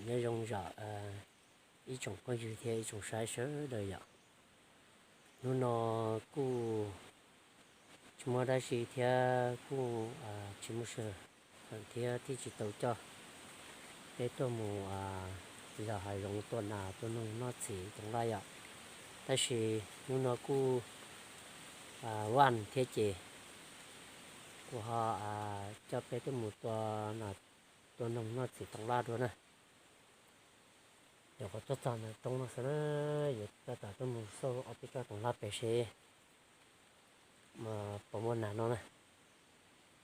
Nyob zoo zam ib tsoom phooj ywg thiab ib tsoom saib sawv daws yom. Hnub no kuj tsis muaj dab tsi thiab kuj tsis muaj sij hawm thiab thiaj tsis tau coj peb tuaj mus zos hav zoov tua nas tua noog noj txiv toov laj yom. Tab sis hnub no kuj vaj thiab ces kuv ho coj peb tuaj mus tua nas tua noog noj txiv toov laj dua na. Yog qhov tuaj txog ntawm roob no xwb na, yuav coj tas tuaj mus xauj ob peb tsob toov laj pem seb puas muaj nas noj na.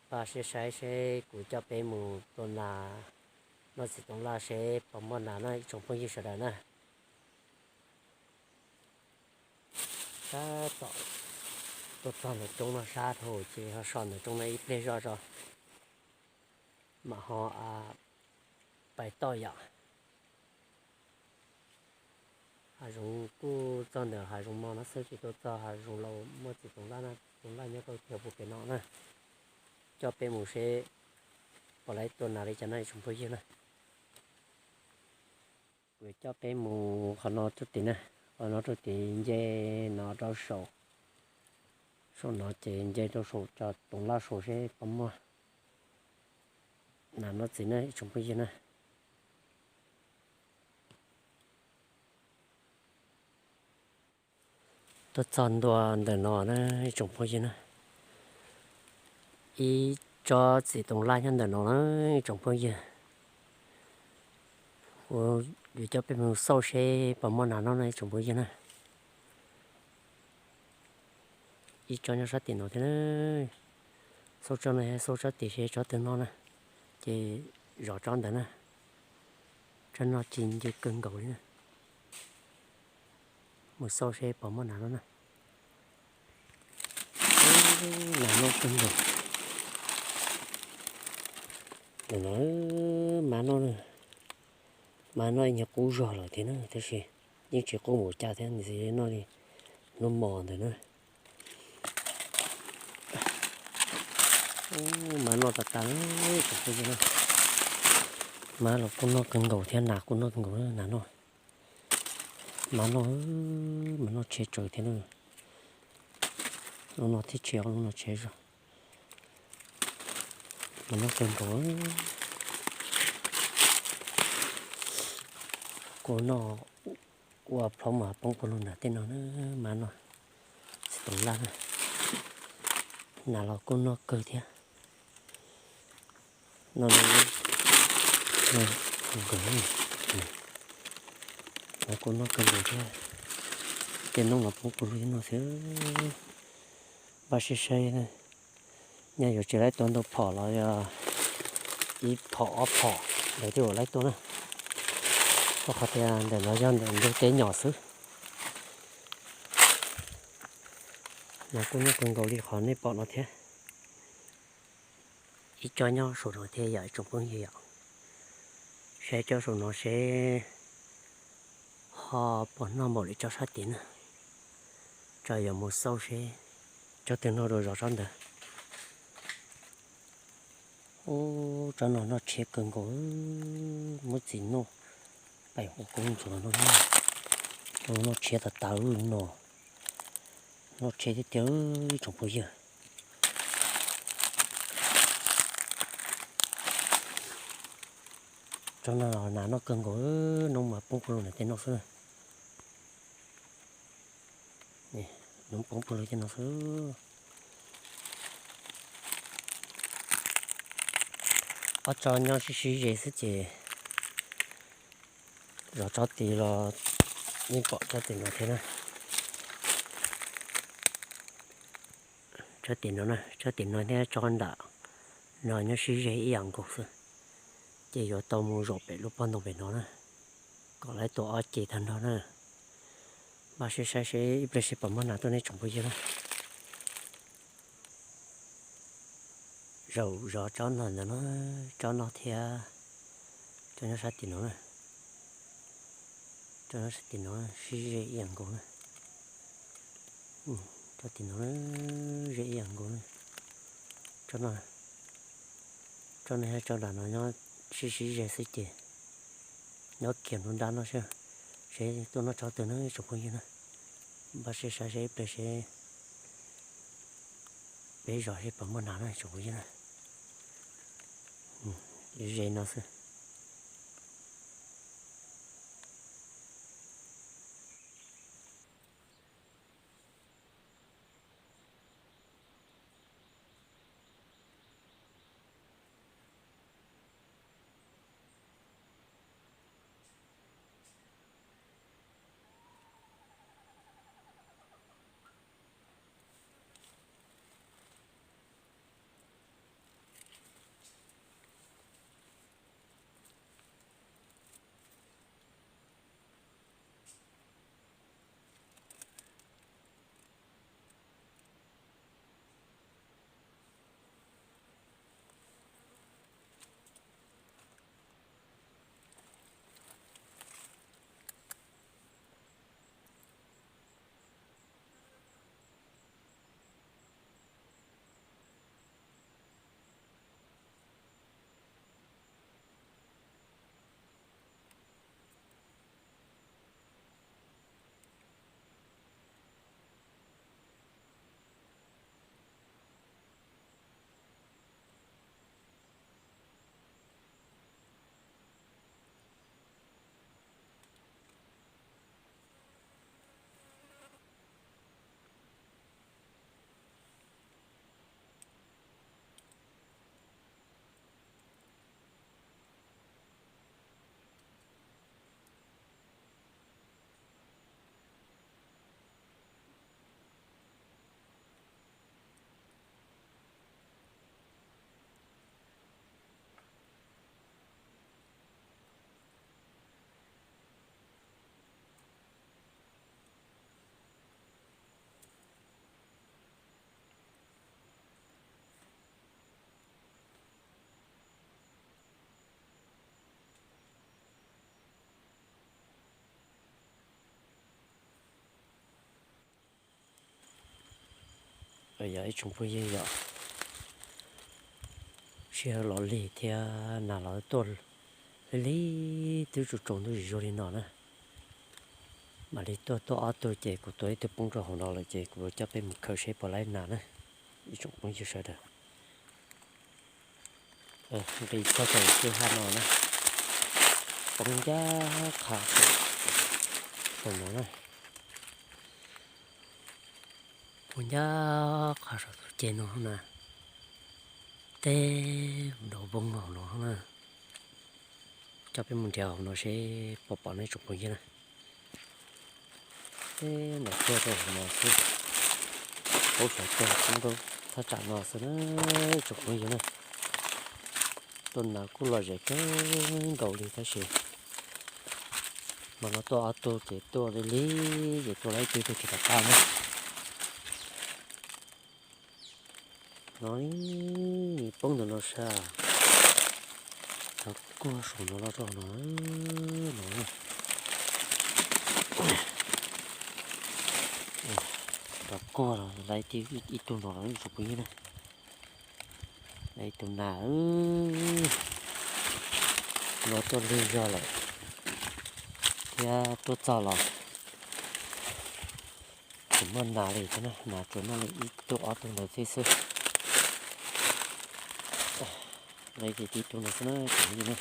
Pab saib saib seb kuv coj peb mus tua nas noj txiv toov laj seb puas muaj nas na ib tsoom phooj ywg sawv daws na. Tab tom tuaj txog ntawm roob no sab dhau ces ho so ntawm roob no ib pliag zoj zog mam ho pais toj yom. Hav zoov kuj txog ntawm hav zoov no no xwb tsis tau txog hav zoov laus muaj txiv toov laj na, toov laj nyob rau chaw puag pem no na. Coj peb mus seb puas laib tua nas li cas no ib tsoom phooj ywg na. Kuv coj peb mus qhov no rau tim na, qhov no rau tim nce no rau saum, saum no ces nce rau saum cov toov laj saum seb puas muaj nas noj txiv na ib tsoom phooj ywg na. Tuaj txog ntua ntawm no na ib tsoom phooj ywg na, ib tsob txiv toov laj nyob ntawm no na ib tsoom phooj ywg. Kuv yuav coj peb mus xauj seb puas muaj nas noj na ib tsoom phooj ywg na. Ib tsob nyob sab tim no thiab na. Xauj tsob no, xauj tsob tim seb tsob twg noj na, ces zov tsob ntawd na. Tsob no ci nce kawg nkaus li na. Mus xauj seb puas muaj nas noj na. Nas noj kawg nkaus. Ntawm no mas noj, mas noj ib nyuag qub zog lawm thiab na tab sis yeej tsis qub npaum cas thiab, nws xav noj li hnub mos ntawd na. Mas noj tas tas, mas los kuj noj kawg nkaus thiab, nas kuj noj kawg nkaus, nas noj. Mas noj, mas noj tshiab tsawv thiab na. Lub no thiab tshiab, lub no tshiab zog. Mas noj kawg nkaus. Kuv noj ua plhob mas poob puag lug nram tej no na, mas noj txiv toov laj na. Nas los kuj noj kawg thiab. No, no, nkaus, mas kuj noj kawg nkaus thiab. Tej noob los poob puag lug no xwb. Npaj saib saib, nyaj yuav tsis laib tua ntau phom los yog ib phom ob phom ntawd thiaj yuav laib tua na. Rau qhov tias ntawm no yog ntawm ntug teb nyom xwb. Mas kuj noj kawg nkaus li qhov nej pom no thiab. Ib tsob nyob saum no thiab yom ib tsoom phooj ywg yom. Saib tsob saum no seb ho puas noj npaum li tsob sab tid na. Tso yuav mus xauj seb tsob twg noj dua zov tsob ntawd. Ub, tsob no noj tshiab kawg nkaus, muab txiv noj, pais ua koob ntxuav no, noj tshiab tas tas no. Noj tshiab tiag tiag ib tsoom phooj ywg. Tsob no los nas noj kawg nkaus, noob mas poob puag lug nram tej no xwb. Noob poob puag lug tej no xwb. Ob tsob nyob sib sib ze xwb ces zov tsob tid los yeej pom tsob tim no thiab na. Tsob tim no na, tsob tim no thiab tsob nram no nyob sib ze ib yam nkaus xwb. Ces yuav tau mus zaum pem lub pob ntoo pem no na, kom laib tua ob ceg tag nrho na. Npaj seb saib seb ib pliag seb puas muaj nas tuaj nej tsoom phooj ywg na. Zaum zov tsob no ntawd na, tsob no thiab tsob nyob sab tim no na. Tsob nyob sab tim no sib ze ib yam nkaus na. Tsob tim no ze ib yam nkaus na. Tsob no, tsob no thiab tsob nram no nyob sib sib ze xwb ces Nyob kiag nruab nrab no seb, seb tuaj noj tsob twg na tsoom phooj ywg na. Npaj siab saib seb ib pliag seb peb zos seb puas muaj nas na tsoom phooj ywg na. Ze no xwb. Yog ib tsoom phooj ywg yom, sij hawm los lig thiab nas los tuaj lig lig twb tsaus ntuj zuag li no na. Mam li tuaj tuaj ob tug ces kuv tua ib tug poob rau hauv no lawm ces kuv coj peb mus khaws seb puas laib nas na ib tsoom phooj ywg sawv daws. Nqis txog saum kwj ha no na, poob ncaj qha saum no na. Poob ncaj qha saum tus ceg no na. Teb nrov voob hauv no na. Coj peb mus nrhiav hauv no seb puas pom ne tsoom phooj ywg na. Teb nrov tuaj rau hauv no xwb. Paub xyov tuaj poob rau thaj tsam no xwb na tsoom phooj ywg na. Tuaj nas kuj lom zem kawg nkaus li tab sis mas no tuaj ob tug ces tuaj li li ces tuaj laib tib tug tsis tau qab na. No poob ntawm no sab, rov kuag saum no los rau no, no rov kuag los laib tib ib tug no los tsoom phooj ywg na. Laib ib tug nas, no tuaj lig zog lawm thiab tuaj txog los tsis muaj nas li thiab na, nas tsuas muaj li ib tug ob tug ntawd xwb xwb. Laib kiag tib tug no xwb na, tsoom phooj ywg na.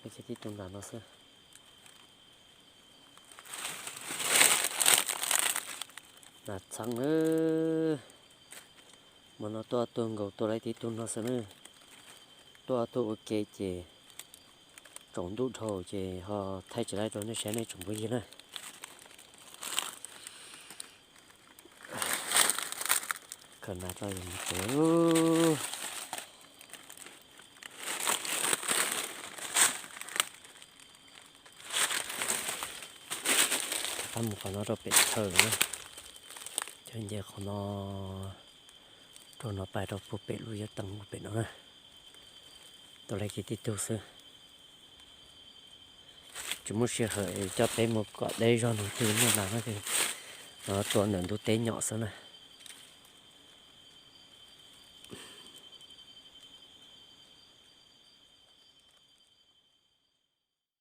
Laib kiag tib tug nas no xwb. Nas txheeb na. Mas no tuaj ob tug nkaus tuaj laib tib tug no xwb na. Tuaj ob tug ua ke ces tsaus ntuj dhau ces ho thaij tsis laib rau nej saib nej tsoom phooj ywg na. Khaws nas tso yus mus tsev. Rov qab mus qhov no rau pem chaw na. Chaw nce qhov no rau no pais rau puag pem lub yab teev puag pem no na. Tuaj laib kiag tib tug xwb. Tsis muaj sij hawm coj peb mus kom deb zog no twb muaj nas no, no tua ntawm ntug teb nyom xwb na.